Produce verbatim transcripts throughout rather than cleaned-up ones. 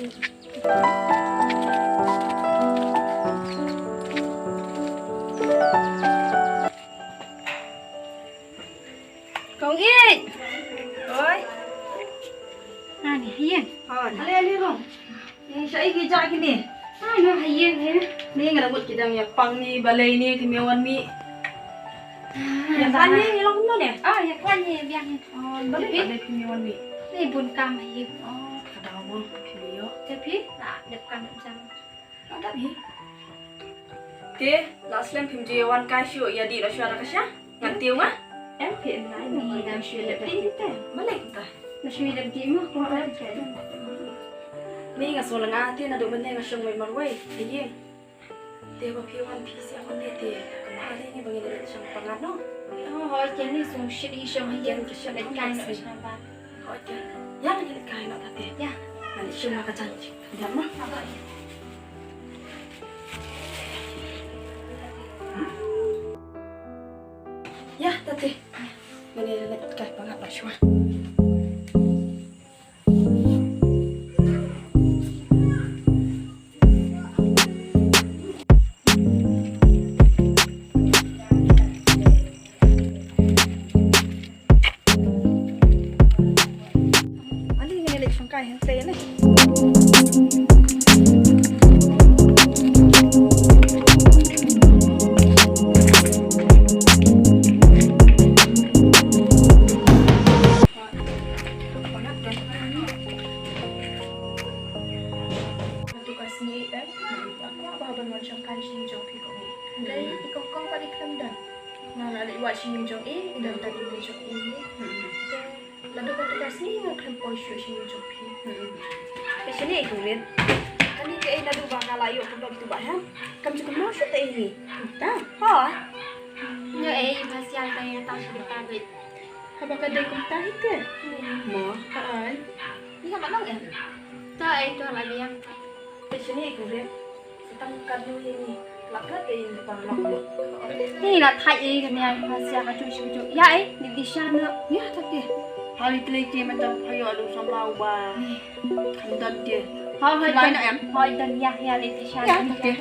Kong Ïeit. Oi. Ani, ïa. Oi. Ale, ale, Kong. Ni shaei ki jaka kine. Ah, no, ha ïing, eh. Ni nga la mut ki dang ïa pang ni balei ni ki mih wan mih. Ah, ïa kane ni long kumno ne? Ah, ïa kane biang ni. Oh, balei balei ki mih wan mih. Ni bun kam ha ïing. Oh, ka daw mo ki mih ïoh. Te phi la dep kam dep jam. La dep hi. Te la slem phim ju wan kai shuh ïa dih la shuwa da ka sha. Ngan tiew nga. Em phi em nai ni dang shu lep dih te. Balei kumta? Na shu lep dih mo ko em phi. Ni nga shu la nga te naduh mynne nga shong wei marwei. Te ba phi wan phi sia kon te te. Kumba ni ni ba ngi leit shong pangan no. Oh, hoi ken ni sung shit hi shong hi ken ki shong kai no shong ba. Hoi ken. Ïa ngi leit kai no ta te. Ïa. Ngan leit shong ma ka jan. Ïa ma. Ïa ta te. Ngan leit kai pangan la shuwa. Ali ngan leit shong kai hangtei ne. Naduh ka sngi eh, nga kwah ba ban wan shong kai sha ïing jong phi ko. Dei i kong kong pat i khlem don. Nga la leit wad sha ïing jong i, i don tad i mei jong i. Te naduh kata ka sngi nga khlem poi shuh sha ïing jong phi. Te shane i kong Riat. Kane kaei naduh ba nga la ïoh khlem tu ba ha. Kam ju kynmaw shuh te i ngi. Ta. Ha. Nyo ei ba sial ta ïa ta shu ta bit. Haba ka dei kumta hi te. Mo. Ha ai. Ni ka ba long em. Ta ei to la biang. Te shane i kong Riat. Tang kat ngi ni. La kat te in pan lok. Ni la thai ei ka ni ai ma sia ka chu chu chu. Ya ei, ni di sha na. Ya ta te. Hai tlei te ma tang phayo alu samla u ba. Ni. Kan dan te. Hai hai. Lai na em. Hai dan ya ya ni di sha. Ya ta te.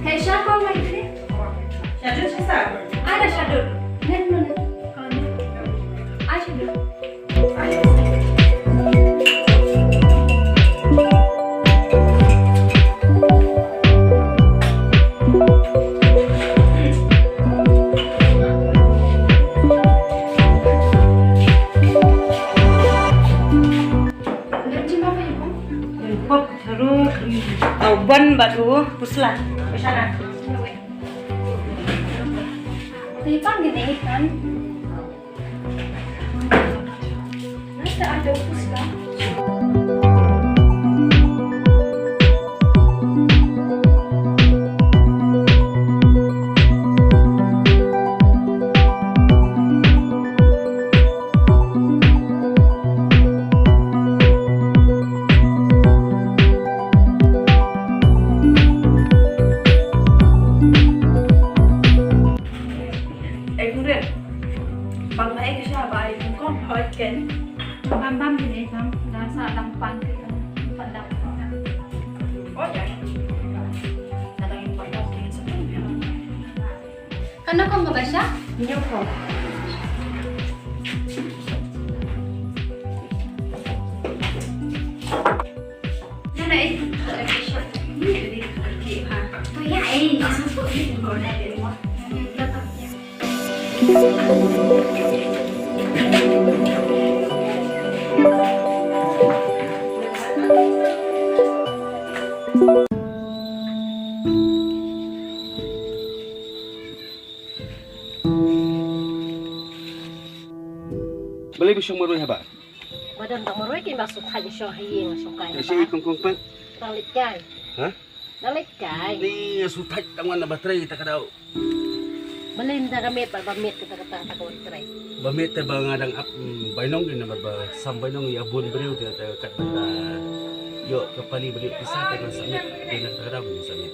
Hei, sha kong mai tadi. Sha dut sha sa. Ada sha dut. Nen mana? Ada. Ah, sha dut. Pop tharu, au ban bad u pusla. Pusla. Te pan gini kan. Nasa ada pusla. Ei Kong Riat. Bam ba ei ka sha ba ei Kong Kong. Hoi ken. Bam bam di ei bam. Da sa dang pan ke kan. Pan dang. Oh ya. Da dang pan dang ke sa pan. Kano kong ka ba sha? Nyo kong. Nana eh. To ya eh. Balei ba shong marwei haba? Wat Don tang marwei ki ba shu thait shong ha ïing shong kai. Shi kong kong pat. Dang leit kai. Ha? Dang leit kai. Ni shu thait tang wan ba trei ta ka dau. Balei mynta ka miet ba, ba miet kata kata ta ka wan trei. Ba miet te ba nga dang ap, mm, bainong ni namar ba sam bainong ïa bun briew te, te kat ba ïoh ka pali briew pisa te ngan submit te na ka dau ngan submit.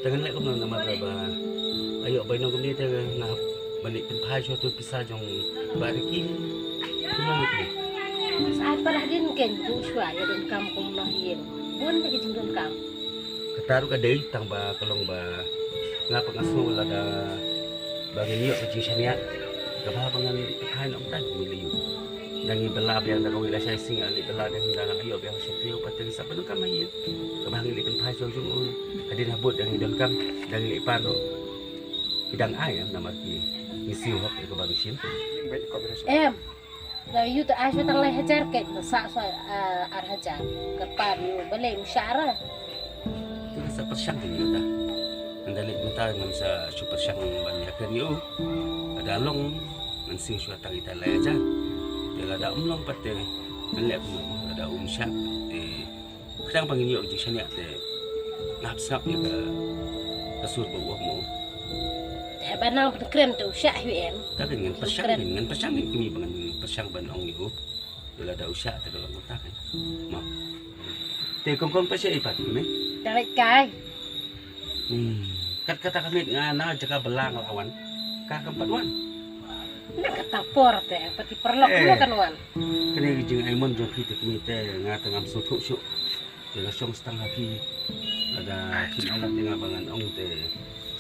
Te ngan leh kumno namar ba ïoh bainong kumne te nga hap ban leit pynphai shuwa tu pisa jong Bah Ricky. Kumno ngi kumne? Sa ai para hadien ken tu shuwa ïa donkam kumno ïa. Bun te ka jingdonkam. Kata ruh ka dei tang ba ka long ba nga pat nga sngew lada ba ngin ïoh ka jingshaniah kaba ba ngan leit pynphai noh mynta ngi lei ïoh. Dang ngi bylla biang da kawei lashai sngi ngi leit bylla biang da ngi ïoh biang sha taïew pat te ngi sa pyndonkam ha ïing. Kaba ngi leit pynphai jong jong u hadien habud dang ngi donkam dang ngi leit pan noh. Ki dang ai em namar ki ngi siew hok ïa kaba ngi shim. Em. Da ïu ta ai shuwa tang lai hajar keit, na sah shuwa, ah, ar hajar. Kyrpad ïu balei u shah ra. Te ngan sa pyrshang ïa u ta. Ngan da leit mynta ngan sa shu pyrshang ban ïakren ïa u. Lada long ngan siew shuwa tang ita lai hajar. Te lada um long pat te ngan leh kumno lada um shah. Te Khnang ba ngin ïoh ka jingshaniah te nga hap sngap ïa ka, ka sur ba u ong mo. Te ba nang ban kren te u shah hi em. Ka ngan pyrshang, ngan pyrshang ïa kmie ba ngan pyrshang ban ong ïa u. Lada u shah te ka long kumta kan. Mo. Te kong kong pat sha i pat kmie. Ka leit kai. Hmm. Kat kata ka miet nga na jaka bylla nga la wan. Ka kam pat wan. Na kata por te pat i paralok mo kan wan. Kane ka jingai mon jong phi te kmie te nga te ngam sngewthuh shuh. Te nga shong stang ha phi. Lada phin ong te nga ba ngan ong te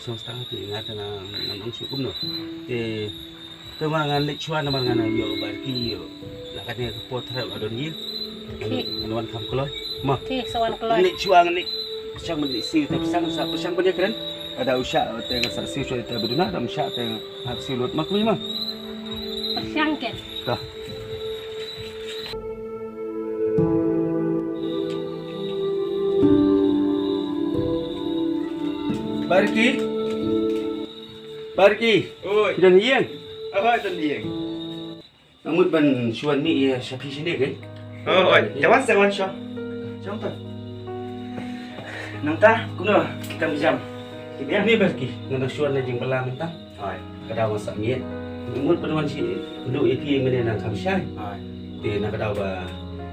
shong stang ha phi nga te nga ngan ong shuh kumno. Te Te ma ngan leit shuwa namar ngan ïoh Bah Ricky ïoh. La katne ka por thra la don ïing. Ngan wan kham kloi. Ma. Te sa wan kloi. Leit shuwa ngan leit. Pyrshang ban leit siew te pyrshang sa pyrshang ban ïakren. Lada u shah te ngan sa siew shuwa te ba duna da um shah te hap siew lut ma kmie ma. Pyrshang ken. Ka. Bah Ricky. Bah Ricky. Oi. Phi don ha ïing? Oi, don ha ïing. Nga mut ban shu wan mih ïa sha phi shane ke? Oi, oi. Te wan sa wan sha. Shong to. Nangta kumno ki kam jam? Ki biang. Ni Bah Ricky, nga dang shu wan na jingbylla mynta. Oi. Ka daw nga sa miet. Nga mut ban wan shi. Ndu ïa phi mynne nang kham shai. Oi. Te na ka daw ba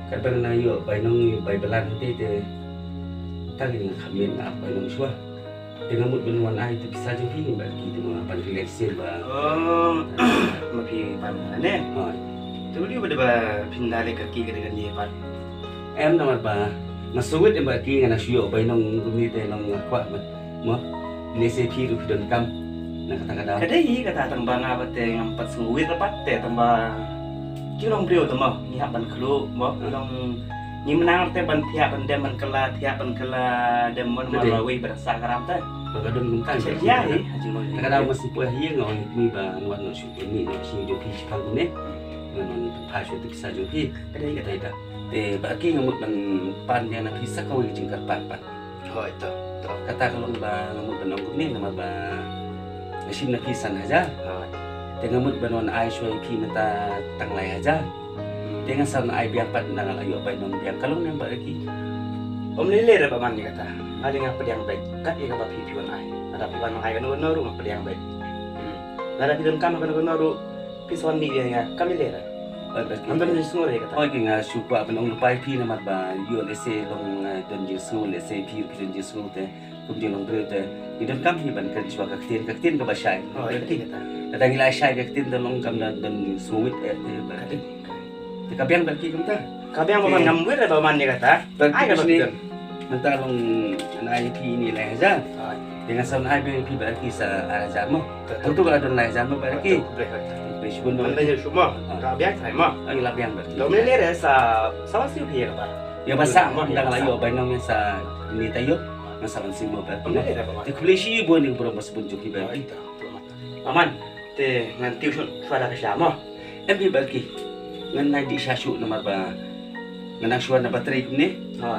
katba nga ïoh bainong bai bylla te te. Tang nga kham miet nga ap bainong shuwa. Te nga mut ban wan ai te pisa jong phi ba ki te ma ban relax sien ba. Oh, ma phi ban ne. Hooid. Te uli ba da ba phin da le ka ki ka de ka ni ba. Em namar ba nga sngewit em ba ki nga na shu ïoh bai nong rumi te nong nga kwah ba. Mo. Lehse phi ruh phi donkam. Na kata ka daw. Ka dei hi kata tang ba nga ba te ngam pat sngewit pat te tang ba ki long briew te mo ngi hap ban khluh mo ki long Ngi mynang te ban thiah ban dem ban kylla thiah ban kylla dem mon mon ma wei ban sa karam te. Ba ka don kumta. Ka dei ma sipoi hi nga ong ni ba ngan wan shu ni no shi jo phi shi pang ne. Ngan wan pha shu tu sa jo phi. Ka dei ka dei ta. Te ba ki nga mut ban pan ïa na phi sa kawei jingkyrpad pat. Hooid to. Kata ka long ba nga mut ban ong kumne namar ba nga shim na phi san hajar. Hooid. Te nga mut ban wan ai shuwa ïa phi mynta tang lai hajar. Te ngan sa ai biang pat na nga la ïoh bai nong biang ka long ne ba ki. Ym lei lei re ba man ïa kata. Nga dei nga pdiang beit kat ïa kaba phi phi wan ai. Lada phi wan ai kano kano ruh nga pdiang beit. Lada phi donkam kano kano ruh phi sa wan mih ïa nga kam lei lei re. Ym don jingsngew re kata. Oi ki nga shu kwah ban ong lypa ïa phi namar ba ïoh lehse long don jingsngew lehse phi phi don jingsngew te. Kum jong nongbriew te ngi donkam hi ban kren shuwa ka ktien, ka ktien kaba shai. Oh, ïa ka ktien kata. Lada ngi la shai ka ktien te long kam da don sngewit eh te ba. Ka ktien. Te ka biang ba ki kumta. Ka biang ba man ngam wit eh ba man ïa kata. Ba ki ai ka ba ni. Ktien. Mynta long nai phi ni lai hajar. Ai. Te ngan sa nai ba phi ba ki sa ar hajar mo. Betul. Tentu ka la don lai hajar mo ba ki. Betul, betul. Be shibun mo. Anda je shu mo. Ah. Ka biang sai mo. Ai la biang ba ki. Dom ni le re sa sa wa siu phi ïa ka ba. Ïa ba sa mo. Ïa ba sa. Dang la ïoh ba nong sa ni ta ïoh. Nga sa ban sim mo ba. Te khublei shibun ïa u briew ba sbun jong phi ba. Paman, te ngan tip shuh shuwa da ka sha mo. Em phi ba ki. Ngan nai dih sha shuh namar ba. Nga nang shuwa na battery kumne.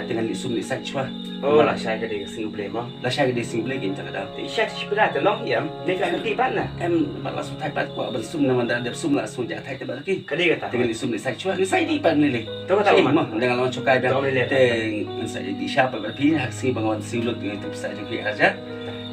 Te ngan leit sum leit sait shuwa. Oh, la shai ka dei ka sngi U Blei mo. La shai ka dei sngi U Blei, kim tang ka dang. Te i shai shi pyrthei te long ïam. Ne ka nang ki pat na. Em, ba la sum thai pat kwah ban sum na man da dep sum la sum ja thai te ba ki. Ka dei kata. Te ngan leit sum leit sait shuwa. Ngan sait dih pat ne le. To kata mo. Ngan long chokai biang. Te ngan sait dih sha pat ba phi ha ka sngi ba ngan wan siew lut ngan tu sa ju phi arja.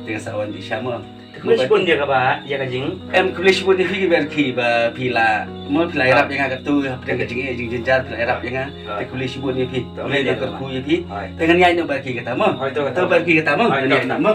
Te ngan sa wan dih sha mo. Te khublei shibun ïa kaba, ïa ka jing. Em, khublei shibun ïa phi ki ber ki ba phi la, mo phi la ïarap ïa nga katu, hapdeng ka jingeh jingjynjar phi la ïarap ïa nga. Te khublei shibun ïa phi. Khublei na kyrkhu ïa phi. Te ngan ïaid noh ber ki kata mo. To ber ki kata mo. Ngan ïaid noh mo.